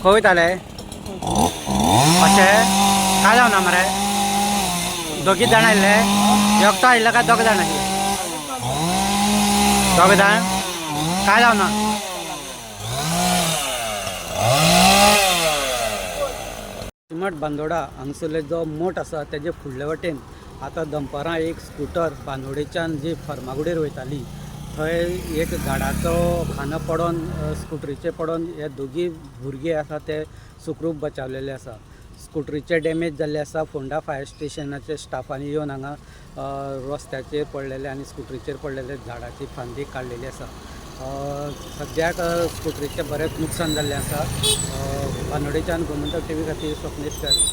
खंय वयताले? अशें काय जावना मरे? दोगीच जाण आयिल्ले? एकटो आयिल्लो काय दोग जाण आशिल्ले? दोग जाण. काय जावना? सिमट बांदोडा हांगसरले जो मोठ आसा तेजे फुडले वटेन आतां दनपारां एक स्कुटर बांदोडेच्यान जी फर्मागुडयेर वयताली थंय एक झाडाचो खांदो पडोन स्कुटरीचेर पडोन हे दोगी भुरगे आसा ते सुखरूप बचावलेले आसा. स्कुटरीचे डॅमेज जाल्ले आसा. फोंडा फायर स्टेशनाचे स्टाफांनी येवन हांगा रस्त्याचेर पडलेले आनी स्कुटरीचेर पडलेले झाडाची फांदी काडलेली आसा. सद्याक स्कुटरीचें बरेंच नुकसान जाल्लें आसा. बांदोडेच्यान गोमंतक टीव्ही खातीर स्वप्नेश च्यारी.